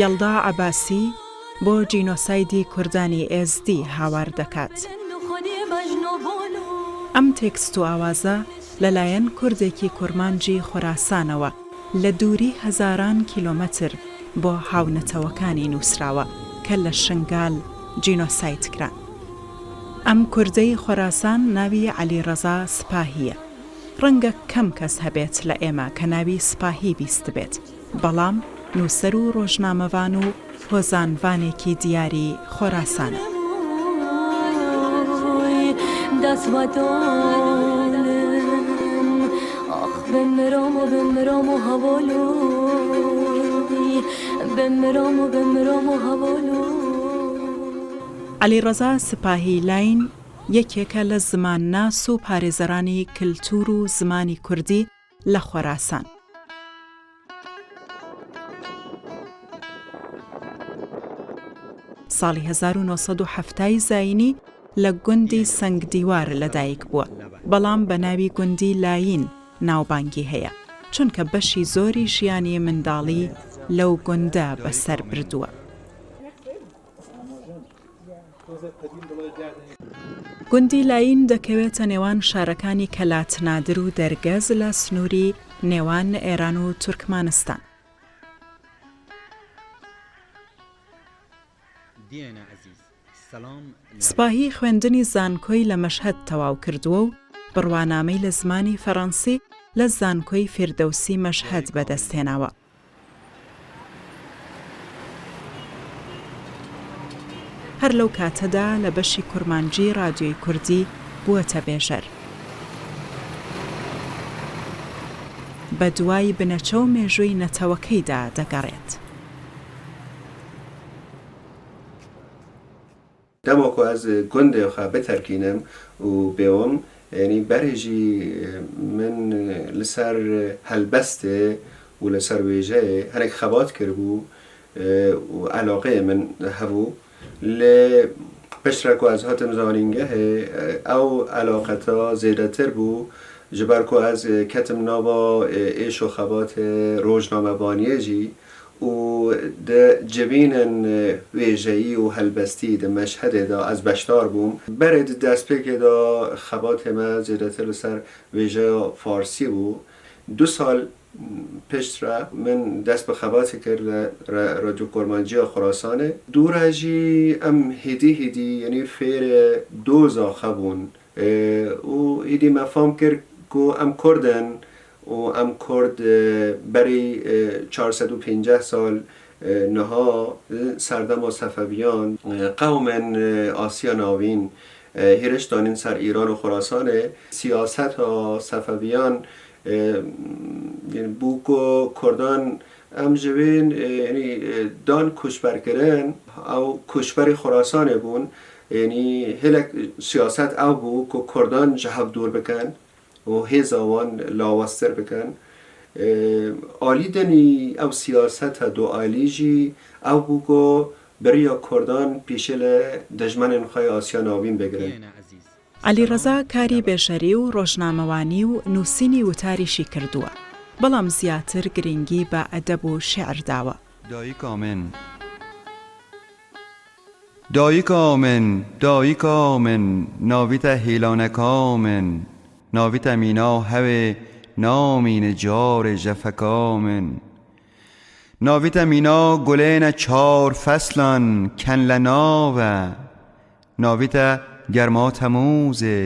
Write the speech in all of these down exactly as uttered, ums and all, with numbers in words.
یەڵدا عەباسی بۆ جینۆسایدی کوردانی ئێزدی هاوار دەکات. ئەم تێکست و ئاوازە لەلایەن کوردێکی کورمانجی خۆراسانەوە لە دووری هەزاران کیلۆمەتر بۆ هاونەتەوەکانی نووسراوە کە لە شنگال جینۆساید کران. ئەم کوردەی خۆراسان ناوی عەلی ڕەزا سپاهیە. ڕەنگە کەم کەس هەبێت لە ئێمە کە ناوی سپاهی بیستبێت، بەڵام نووسەر و ڕۆژنامەڤان و هۆزانڤانێکی دیاری خۆراسانە. دەست وەدانم، ئاخ بمرۆم و بمرۆم و هەوڵوی، بمرۆم و بمرۆم و هەوڵوی. عەلی ڕەزا سپاهی لاین یەکێکە لە زمانناس و پارێزەرانی کلتور و زمانی کوردی لە خۆراسان. ساڵی هەزار و نۆ سەد و حەفتا ی زاینی لە گوندی سنگ دیوار لەدایک بووە، بەڵام بە ناوی گوندی لاین ناوبانگی هەیە، چونکە بەشی زۆری ژیانی منداڵی لەو گوندە بەسەر بردووە. گوندی لاین دەکەوێتە نێوان شارەکانی کەلات نادر و دەرگەز لە سنووری نێوان ئێران و تورکمانستان. سپاهی خوێندنی زانکۆی لە مەشهەد تەواو کردووە و بڕوانامەی لە زمانی فەڕەنسی لە زانکۆی فیردەوسی مەشهەد بەدەستهێناوە. هەر لەو کاتەدا لە بەشی کورمانجی ڕادیۆی کوردی بووەتە بێژەر. بە دوای بنەچە و مێژووی نەتەوەکەیدا دەگەڕێت. Dema ku ez gundê xwe biterkînim û bêwim, yanî berê jî min li ser helbestê û li ser wêjeyê hinek xebat kiribû, e, û elaqeyê min hebû. Lê piştre ku ez hatim zanîngehê, e, ew elaqeta zêdetir bû, ji ber ku ez, e, ketim nava, e, êş û xebatê rojnamevaniyê jî û di civînên, e, wêjeyî û helbestî di Meşhedê de ez beşdar bûm. Berê di destpêkê de xebatê me zêdetir li ser wêjeya farsî bû. Du sal piştre min dest bi xebatê kir li re-, Radyo Kurmanciya Xurasanê. Dû re jî em hêdî hêdî, yanî fêrê doza xwe bûn. E, û hêdî me fam kir ku em Kurd in û em Kurd, e, berî, e, çar sed û pênceh sal, e, niha, e, serdema Sefeviyan, e, qewmên, e, Asya Navîn, e, hêriş danîn ser Îran û Xurasanê. Siyaseta Sefeviyan, e, yanî bû ku Kurdan em ji wê, e, yanî, e, dan koçberkirin, ew koçberê Xurasanê bûn. Yanî hêlek siyaset ew bû ku Kurdan ji hev dûr bikin û hêza wan lawaztir bikin. E, alî dinî ew siyaseta dualî jî ew bû ku biriya Kurdan pêşê li dijmenên xwe yê Asya Navîn bigirin. عەلی ڕەزا کاری بێژەری و ڕۆژنامەوانی و نووسینی وتاریشی کردووە، بەڵام زیاتر گرنگی بە ئەدەب و شیعر داوە. Dayika min. Dayika min, dayika min, navî te hêlaneka min, navî te mîna hewê namîne carê jefeka min. Navî te mîna gulêne çar feslan ken le nav e. Navî te germa Temûzê,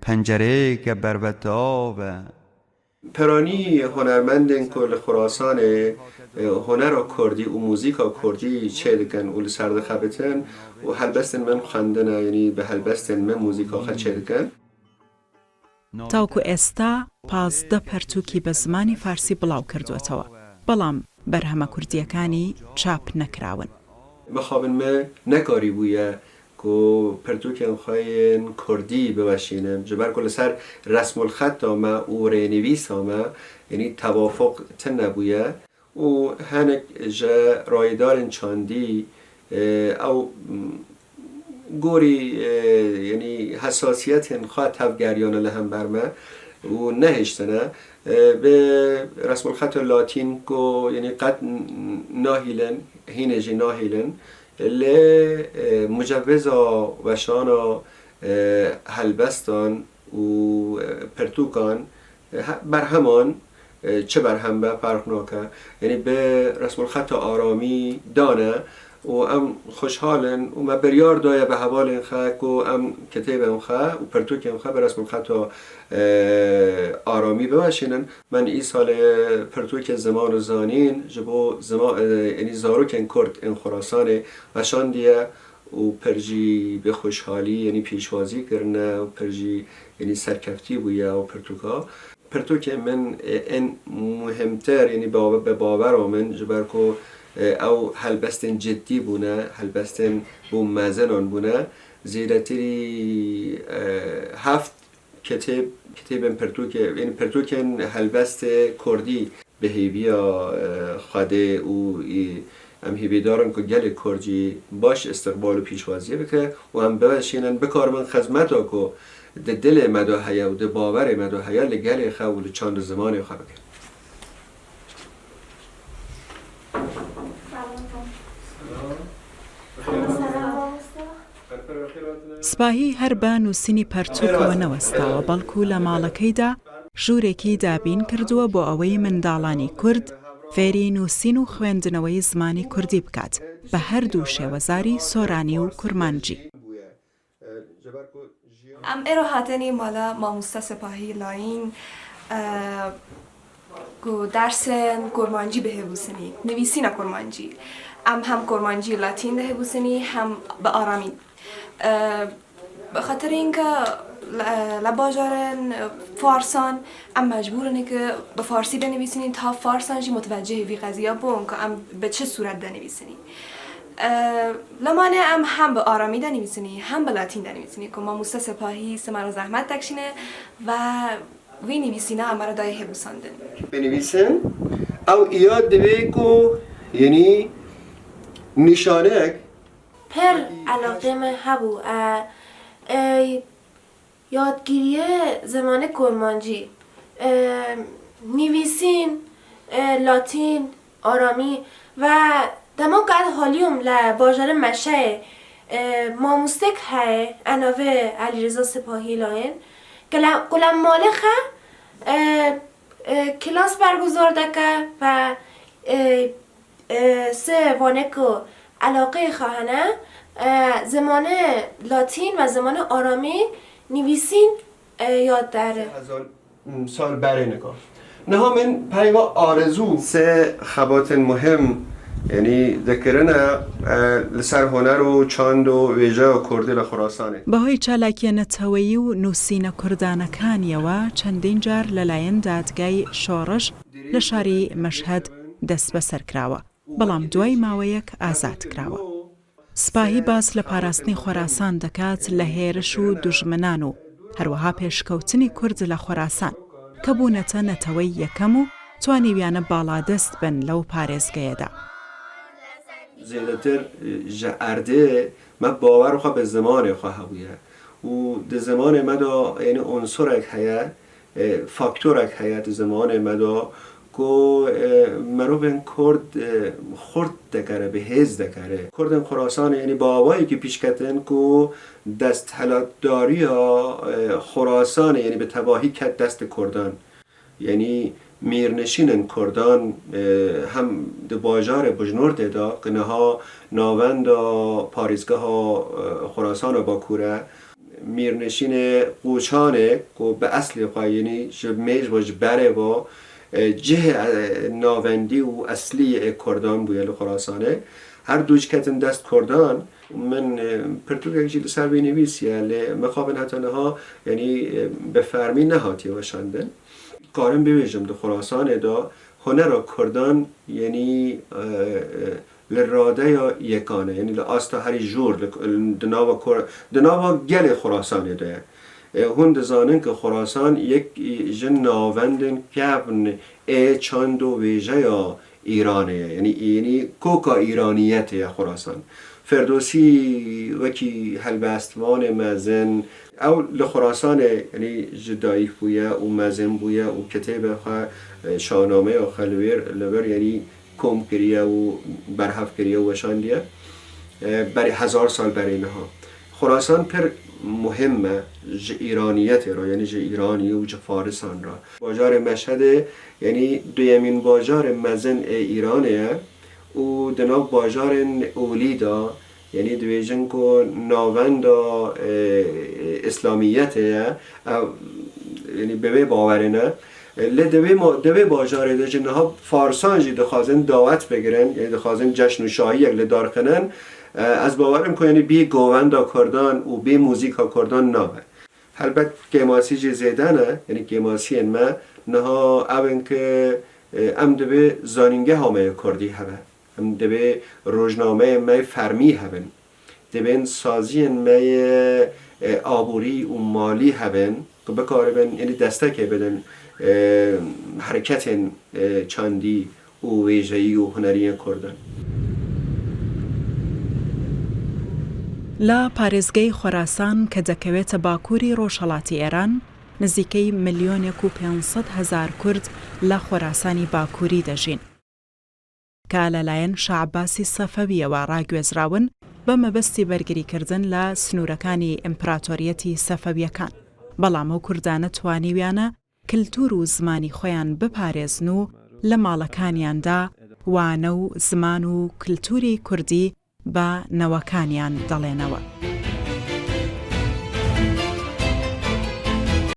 pencerêke bervetav e. Piranî hunermendên ku li Xurasanê, e, hunera kurdî û muzîka kurdî çêdikin û li ser dixebitin û helbestên min xwendine, yanî bi helbestên min muzîka xwe çêdikin. تاوکو ئێستا پازدە پەرتووکی بە زمانی فارسی بڵاو کردووەتەوە، بەڵام بەرهەمە کوردییەکانی چاپ نەکراون. Mixabin me nekarîbûye ku pirtûkên xwe yên kurdî biweşînim, ji ber ku li ser resmulxeta me û rênivîsa me, yanî tewafuq tune bûye. Û hinek ji rayîdarên çandî, e, ew, m, gorî, e, yanî hesasiyetên xwe tevgeriyane li hember me û nehiştine, E, bi resmulxeta latîn ku, yanî qet n-, nahîlin, hînê jî nahîlin, lê, e, muceweza weşana, e, helbestan û, e, pirtûkan, e, he-, berheman, e, çi berhem be, ferq nake. Yanî bi resmulxeta aramî dane û em xweşhal in û me biryar daye bi hevalên xwe ku em kitêbên xwe û pirtûkên xwe bi resmulxeta, e, aramî biweşînin. Min îsalê pirtûkê Ziman û Zanîn ji bo zima-, e, yanî zarokên Kurd ên Xurasanê weşandiye û pir jî bi xweşhalî, yanî pêşwazî kirine û pir jî, yanî serkeftî bûye ew pirtûka. Pirtûkê min, e, ên muhimtir, yanî bawe-, bi bawera min, ji ber ku, e, ew helbestên ciddî bûne, helbestên bo mezinan bûne, zêdetirî, e, heft kitêb, kitêbên pirtûkê, yanî pirtûkên helbestê kurdî bi hêviya, e, Xwedê û, î, em hêvîdar in ku gelê Kurd jî baş îstiqbal û pîşwaziyê bike û em biweşînin, bikaribin xizmeta ku di dilê me de heye û di bawerê me de heye li gelê xwe û li çand û zimanê xwe bikin. سپاهی هەر بە نووسینی پەرتووکەوە نەوەستاوە، بەڵکو لە ماڵەکەیدا ژوورێکی دابین کردووە بۆ ئەوەی منداڵانی کورد فێری نووسین و خوێندنەوەی زمانی کوردی بکات بە هەردوو شێوەزاری سۆرانی و کورمانجی. Em êro hatenî mala mamoste Sipahî Layîn ku dersên kurmancî bihêvûsinî, nivîsîna kurmancî. Em hem kurmancî latîn dihêvûsinî hem bi aramî. Bi xatirê inke li bajarên farsan em mecbûr in ke bi farsî de nivîsinî, ta farsan jî mutevecihê vî qeziya bûn ku em bi çi sûret de nivîsinî. Lemanê em hem bi aramî de nivîsinî hem bi latîn de nivîsinî ku mamoste Sipahî sima re zehmet dekşîne ve vî nivîsîna em re daye hêvûsandin. Binivîsin, ew îyad divê ku, yanî nîşanek. Pir elaqê min hebû e, e, yadgiriyê zimanê kurmancî, e, nivîsîn, e, latîn, aramî ve dema ku ez haliyûm li bajarê Meşeyê, e, mamostek heye, e, navê Elîreza Sipahî Layên, ku li, ku li malê xwe, e, e, kilas berguzar dike ve, e, e, sê vanê ku elaqeyê xwe hene, e, zimanê latîn ve zimanê aramî nivîsîn, e, yad dere. Sal berê nika. Niha min peyva arezû. Sê xebatên muhim, yanî dikirine, e, li ser huner û çand û wêjeya kurdî li Xurasanê. بەهۆی چالاکییە نەتەوەیی و نووسینە کوردانەکانییەوە چەندین جار لەلایەن دادگای شۆڕش لە شاری مەشهەد دەستبەسەر کراوە، بەڵام دوای ماوەیەک ئازاد کراوە. سپاهی باس لە پاراستنی خۆراسان دەکات لە هێرش و دوژمنان و هەروەها پێشکەوتنی کورد لە خۆراسان کە بوونەتە نەتەوەی یەکەم و توانیویانە باڵادەست بن لەو پارێزگەیەدا. Zêdetir ji erdê me bawer xwe bi zimanê xwe hebûye û di zimanê me de yanî unsurek heye, e, faktorek heye di zimanê me de ku, e, mirovên Kurd, e, xurt dekere, bi hêz dekere. Kurdên Xurasanê yanî bi awayekî pîş ketin ku desthilatdariya, e, Xurasanê yanî bi tevahî ket destê Kurdan. Yanî mêrnişînên Kurdan, e, hem di bajarê Bijnordê de ku niha navenda parêzgeha, e, Xurasana Bakur e, mêrnişînê Qoçanê ku bi eslê xwe, yanî ji mêj ve, ji berê ve, e, cihê, e, navendî û eslî yê Kurdan bûye li Xurasanê. Her du jî ketin dest Kurdan. Min, e, pirtûkek jî li ser wê nivîsiye, lê mixabin heta niha, yanî, e, bi fermî nehatiye weşandin. Karim bibêjim, di Xurasanê de hunera Kurdan, yanî, e, e, li radeya yekan e, yanî li asta herî jor, li, di nava Kur-, di nava gelê Xurasanê de ye. E, hûn dizanin ku Xurasan yek ji navendên kevn ê çand û wêjeya Îranê ye. Yanî, yanî koka Îraniyetê ye Xurasan. Ferdosî wekî helbestvanê mezin, ew li Xurasanê, yanî ji dayik bûye û mezin bûye û kitêbê xwe, e, şahnameya xwe li wêr, li vir, yanî kom kiriye û berhev kiriye û weşandiye. E, berê hezar sal berê niha. Xurasan pir muhim e ji Îraniyetê re, yanî ji Îranî û ji Farisan re. Bajarê Meşhedê, yanî duyemîn bajarê mezin ê Îranê ye û di nav bajarên olî de, yanî dibêjin ku navenda, e, Îslamiyetê ye, ev, yanî bi vê bawerê ne. Lê di vê ma-, di vê bajarê de jî niha Farsan jî dixwazin dawet bigirin, yanî dixwazin ceşn û şahiyek li dar xinin. E, ez bawerim ku yanî bî govenda Kurdan û bî muzîka Kurdan nabe. Helbet kêmasî jî zêde ne, yanî kêmasiyên me niha ew in ku, e, em divê zanîngeha me yê Kurdî hebe. Em divê rojnameyên me yê fermî hebin. Divên saziyên me yê, e, aborî û malî hebin ku bikaribin, yanî destekê bidin, e, hereketên, e, çandî û wêjeyî û huneriyên Kurdan. لە پارێزگەی خۆراسان کە دەکەوێتە باکووری ڕۆژهەڵاتی ئێران، نزیکەی ملیۆنێک و پێنج سەد هەزار کورد لە خۆراسانی باکووری دەژین، کە لەلایەن شاعباسی سەفەویەوە ڕاگوێزراون بە مەبەستی بەرگریکردن لە سنوورەکانی ئیمپراتۆریەتی سەفەویەکان. بەڵام ئەو کوردانە توانیویانە کلتور و زمانی خۆیان بپارێزن و لە ماڵەکانیاندا وانە و زمان و کلتوری کوردی بە نەوەکانیان دەڵێنەوە.